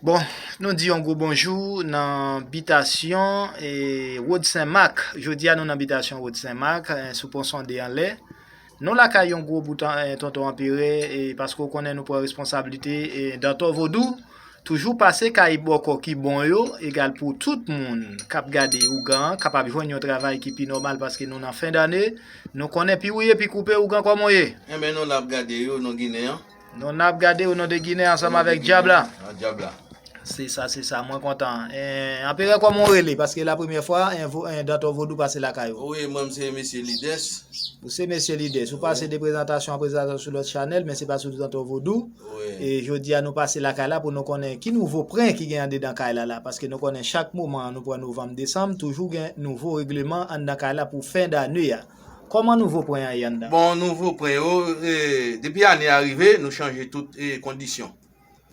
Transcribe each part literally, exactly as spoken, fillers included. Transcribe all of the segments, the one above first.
Bon, nou di yon gwo bonjou nan bitasyon e Wod Sen Mak. Jodi a nou nan bitasyon Wod Sen Mak, eh, sou pon sonde anlè. Nou lakay yon gwo bout an, eh, tonton anperè, e paske w konnen nou pran responsablite, e Dantò Vodou toujou pase kay bòkò ki bon yo, egal pou tout moun k ap gade ougan an, kapab jwenn yon travay ki pi nòmal paske nou nan fen dane. Nou konnen pi wouye, pi koupe, ougan kòman w ye? Enben, nou la ap gade yo, non Ginen an. Nou n ap gade o non de Ginen ansanm avèk Dyab la. Ah, Dyab la. Se sa, se sa, mwen kontan. Eh, Anperè, kòman w rele? Paske la premyè fwa, eh, vo- eh, Dantò Vodou pase lakay ou. Wi, mwen, m se mesye Lidès. Ou se mesye Lidès. Ou pase de prezantasyon an prezantasyon sou lòt chanèl, men se pa sou Dantò Vodou. Wi. E jodi a, nou pase lakay la pou nou konnen ki nouvo pwen ki gen andedan kay la la. Paske nou konnen chak moman, nou pran novanm, desanm, toujou gen nouvo regleman anndan kay la pou fen dane a. Kòman nouvo pwen an ye anndan? Bon, nouvo pwen yo, eh, depi ane a rive, nou chanje tout, eh, kondisyon.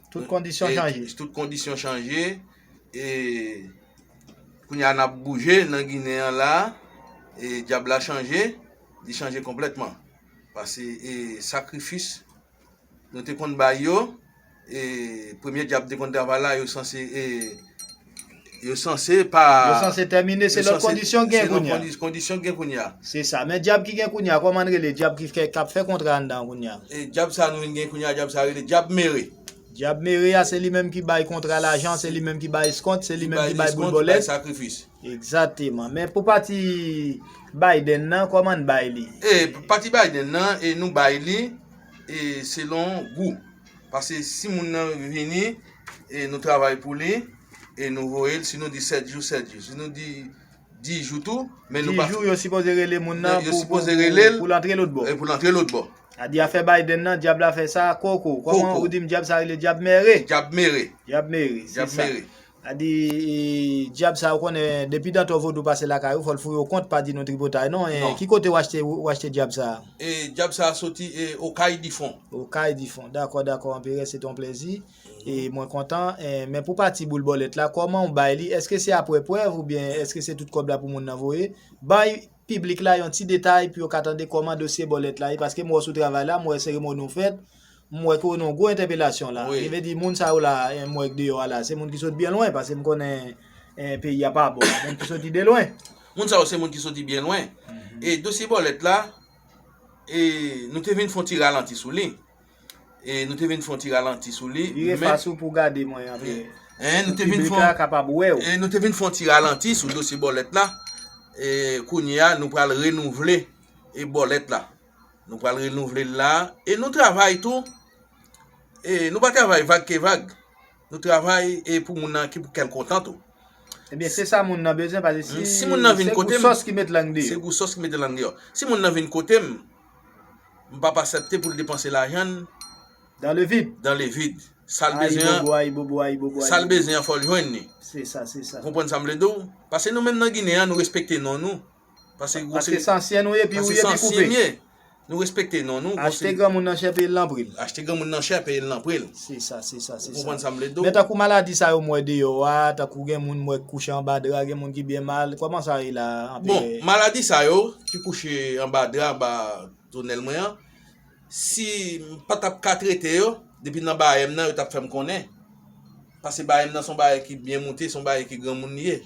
Tout kondisyon chanje. Tout kondisyon chanje. E kounye a n ap bouje nan Ginen an la. E Dyab la chanje. Li chanje konplètman. Paske, e sakrifis nou te konn bay yo, e premye Dyab te konn travay la, yo sanse, e yo sanse pa. Yo sanse tèmine, se lòt kondisyon gen kounye a. Kondisyon gen kounye a. Se sa. Men Dyab ki gen kounye a, kòman l rele? Dyab ki fè, k ap fè kontra anndan kounye a. E Dyab sa nou vin gen kounye a, Dyab sa rele Dyab Mere. Dyab Mere a, se li menm ki bay kontra lajan, se li menm ki bay eskont, se li menm ki bay boul bòlèt. Sakrifis. Egzakteman. Men pou pati Biden nan, kòman n bay li? E pati Biden nan, e nou bay li, e selon gou. Paske si moun nan vini, e nou travay pou li, e nou voye l, si nou di sèt jou, sèt jou. Si nou di dis jou tou, men nou pa. Dis jou, yo sipoze rele moun nan pou, pou, pou, pou l antre lòt bò. E pou l antre lòt bò. A di afè Biden nan, Dyab la fè sa, koko. Kòman ou di m Dyab sa rele? Dyab Mere. Dyab Mere. Dyab Mere, se sa. Dyab Mere. A di, e, Dyab sa, ou konnen, depi Dantò Vodou pase lakay ou, fò l fouye w kont, pa di nou tripotay non. E, ki kote w achte, w achte Dyab sa? E Dyab sa soti, e, Okay Difon. Okay Difon. Dakò, dakò, Anperè, se te yon plezi. E mwen kontan, e, men pou pati boul bòlèt la, kòman w bay li? Èske se aprè prèv oubyen èske se tout kòb la pou moun nan voye? Bay piblik la yon ti detay pou yo ka tande kòman dosye bòlèt la ye, paske m wè w sou travay la, m wè seremoni w fèt, m wè ke w nan yon gwo entèpelasyon la. Wi. Sa vle di moun sa yo la, e, m wè k deyò a la, se moun ki sot byen lwen, paske m konnen, e, peyi a pa bon. Moun ki soti de lwen. Moun sa yo se moun ki soti byen lwen. E dosye bòlèt la, e nou te vin fè yon ti ralanti sou li. E nou te vin fè yon ti ralanti sou li. Vire fas ou pou gade mwen, Anperè. E, e, nou te vin fè yon, piblik la kapab wè w. E nou te vin fè yon ti ralanti sou dosye bòlèt la. E kounye a, nou pral renouvle, e, bòlèt la. Nou pral renouvle l la. E nou travay tou. E nou pa travay vag ke vag. Nou travay, e, pou moun nan ki pou kè l kontan tou. Ebyen, se sa moun nan bezwen, paske si, si moun nan vin kote m, se gou sòs ki met lang deyò. Se gou sòs ki met lang deyò. Si moun nan vin kote m, m p ap aksepte pou l depanse lajan l. Dans le vide. Dans le vide. Sa l bezwen an, ayibobo, ayibobo, ayibobo, sa l bezwen an, fò l jwenn li. Se sa, se sa. Ou konprann sa m vle di w? Paske nou menm nan Ginen an, nou respekte non nou. Paske, paske se ansyen nou ye, pi ou ye, pi koupe. Nou respekte non nou. Achte granmoun nan chè, peye l nan pri l. Achte granmoun nan chè, peye l nan pri l. Se sa, se sa, se sa. Ou konprann sa m vle di w? Men tankou maladi sa yo m wè deyò a, tankou gen moun m wè k kouche anba dra, gen moun ki byen mal. Kòman sa ye la, Anperè? Bon, maladi sa yo ki kouche anba dra, anba tonèl mwen an, si m pa t ap ka trete yo, depi nan bayè m nan, yo t ap fè m konnen. Paske bayè m nan se yon bayè ki byen moute, se yon bayè ke granmoun li ye.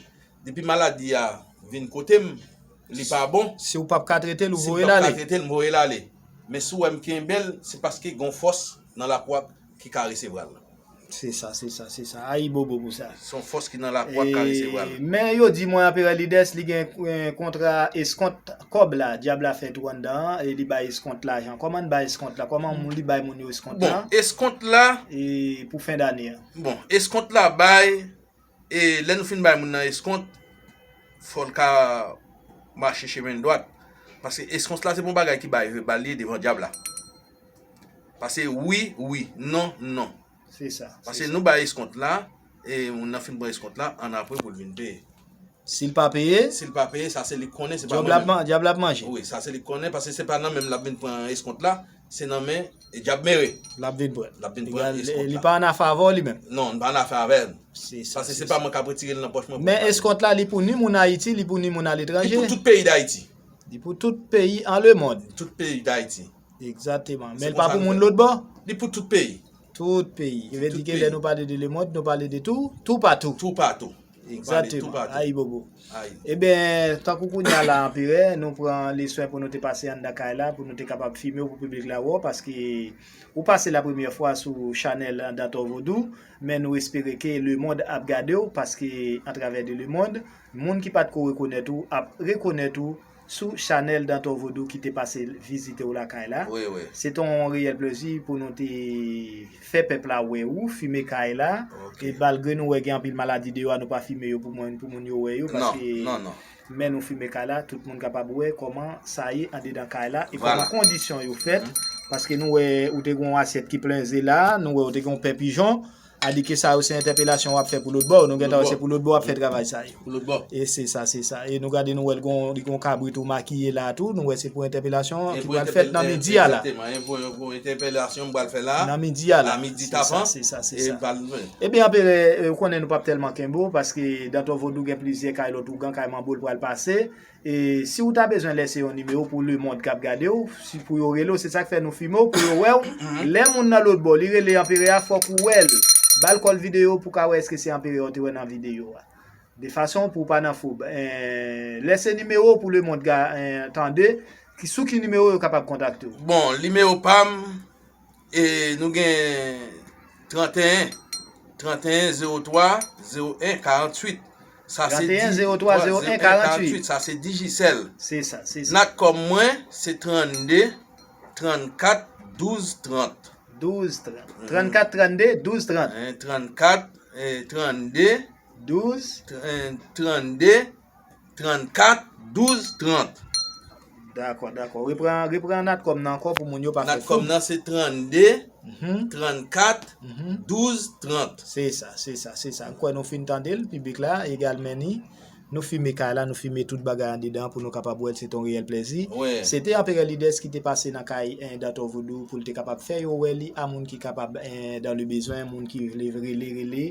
Depi maladi a vin kote m, li pa bon. Si w p ap ka trete l, ou voye l ale. Si m p ap ka trete l, m voye l ale. Men si w wè m kenbe l, se paske gen yon fòs nan lakou a ki ka resevwa l. Se sa, se sa, se sa. Ayibobo pou sa. Se yon fòs ki nan lakou a ki ka resevwa l. E, men yo di mwen Anperè Lidès, li gen, eh, kontra eskont kòb la, Dyab la fè tou anndan an, e li bay eskont lajan. Kòman n bay eskont la? Kòman moun li bay moun yo eskont la? Bon, eskont la. E pou fen dane an. Bon, eskont la bay, e lè nou fin bay moun nan eskont, fò l ka mache chemen dwat. Paske eskont la se pa yon bagay ki bay vèbal li devan Dyab la. Paske wi, wi, non, non. Se sa. Paske nou bay eskont la, e moun nan fin pran eskont la, annapre pou l vin peye. Si l pa peye? Si l pa peye, sa se li k konnen, se pa mwen menm. Dyab la ap manje. Wi, sa se li k konnen, paske se pa nan men m l ap vin pran eskont la, se nan men, e, Dyab Mere. L ap vin pran. L ap vin pran eskont la. Li pa annafè avè w li menm. Non, li pa annafè avè l. Se sa, se sa. Paske se pa mwen k ap retire l nan pòch mwen pou l ba li. Men eskont la, li pou ni moun Ayiti, li pou ni moun aletranje. Li pou tout peyi Dayiti. Li pou tout peyi an lemonn. Tout peyi Dayiti. Egzakteman. Men l pa pou moun lòt bò? Li pou tout peyi. Tout peyi. Ki vle di ke lè nou pale de lemonn, nou pale de tou, toupatou. Toupatou. Egzakteman. Ayibobo. Ebyen, tankou kounye a la, Anperè, nou pran leswen pou nou te pase anndan kay la, pou nou te kapab filme w pou piblik la wè w, paske ou pase la premyè fwa sou chanèl Dantò Vodou, men nou espere ke lemonn ap gade w, paske atravè de lemonn, moun ki pa t ko rekonèt ou ap rekonèt ou sou chanèl Dantò Vodou ki te pase vizite w lakay la. Wi, wi. Se te yon reyèl plezi pou nou te fè pèp la wè ou, filme kay la. Ok. E malgre nou wè gen anpil maladi deyò a, nou pa filme yo pou moun, pou moun yo wè yo, paske men nou filme kay la, tout moun kapab wè kòman sa ye andedan kay la, e kòman kondisyon yo fèt, paske nou wè ou te gen yon asyèt ki plen ze la, nou wè ou te gen yon pè pijon, a di ke sa yo se entèpelasyon w ap fè pou lòt bò, nou gentan wè se pou lòt bò w ap fè travay sa yo. Pou lòt bò. E se sa, se sa. E nou gade nou wè l gon, li gon kabrit ou makiye la tou, nou wè se pou entèpelasyon ki pral fèt nan midi a la. Egzakteman, e pou, pou entèpelasyon m pral fè la. Nan midi a la. A midi tapan. Se sa, se sa, se sa. Ebyen, Anperè, ou konnen nou p ap tèlman kenbe w, paske Dantò Vodou gen plizyè kay lòt ougan, kay manbo l pral pase. E si w ta bezwen lèse yon nimewo pou lemonn k ap gade w, si pou yo rele w, se sa k fè nou filme w, pou yo wè w. Lè moun nan lòt bò, li rele Anperè a, fòk ou wè l. Ba l kòl videyo pou w ka wè èske se Anperè w te wè nan videyo a. De fason pou w pa nan foub. Eh, lèse nimewo w pou lemonn ga, eh, tande, ki, sou ki nimewo yo kapab kontakte w. Bon, nimewo pa m, e nou gen tranteyen, tranteyen zewo twa zewo en karanntuit. Sa se tranteyen zewo twa zewo en karanntuit. Sa se Digicel. Se sa, se sa. Natcom mwen, se trannde trannkat douz trant. Douz trant. Trannkat trannde douz trant. Hein, trannkat, eh, trannde. Douz. Tr-, eh, trannde trannkat douz trant. Dakò, dakò. Repran, repran Natcom nan ankò pou moun yo pa fè fou. Natcom nan se trannde trannkat douz trant. Se sa, se sa, se sa. M kwè nou fin tande l, piblik la, egalman ni. Nou filme kay la, nou filme tout bagay andedan pou nou kapab wè l, se te yon reyèl plezi. Wi. Se te Anperè Leaders ki te pase nan kay, eh, Dantò Vodou pou l te kapab fè yo wè li a moun ki kapab, eh, dans le besoin, moun ki vle rele, rele.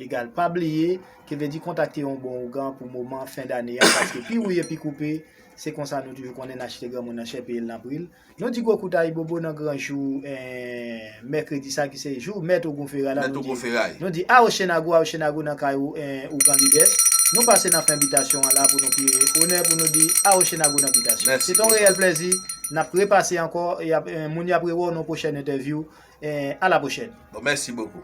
Egal, pa bliye, ki vle di kontakte yon bon ougan pou moman fen dane a, paske pi wouye, pi koupe, se konsa nou toujou konnen n achte granmoun nan chè peye l nan pri l. Nou di gwo kout ayibobo nan gran jou, eh, mèkredi sa ki se jou Mèt Ogon Feray la, nou di, nou di Awo Chenagwo, Awo Chenagwo nan kay ou, eh, Ougan Leaders. Nou pase nan fen bitasyon an la pou nou kriye onè, pou nou di Awo Chenagwo nan bitasyon. Se te yon reyèl plezi. N ap repase ankò, e ap, eh, moun y ap rewè w nan pwochèn entèvyou. Eh, à la prochaine. Bon, merci beaucoup.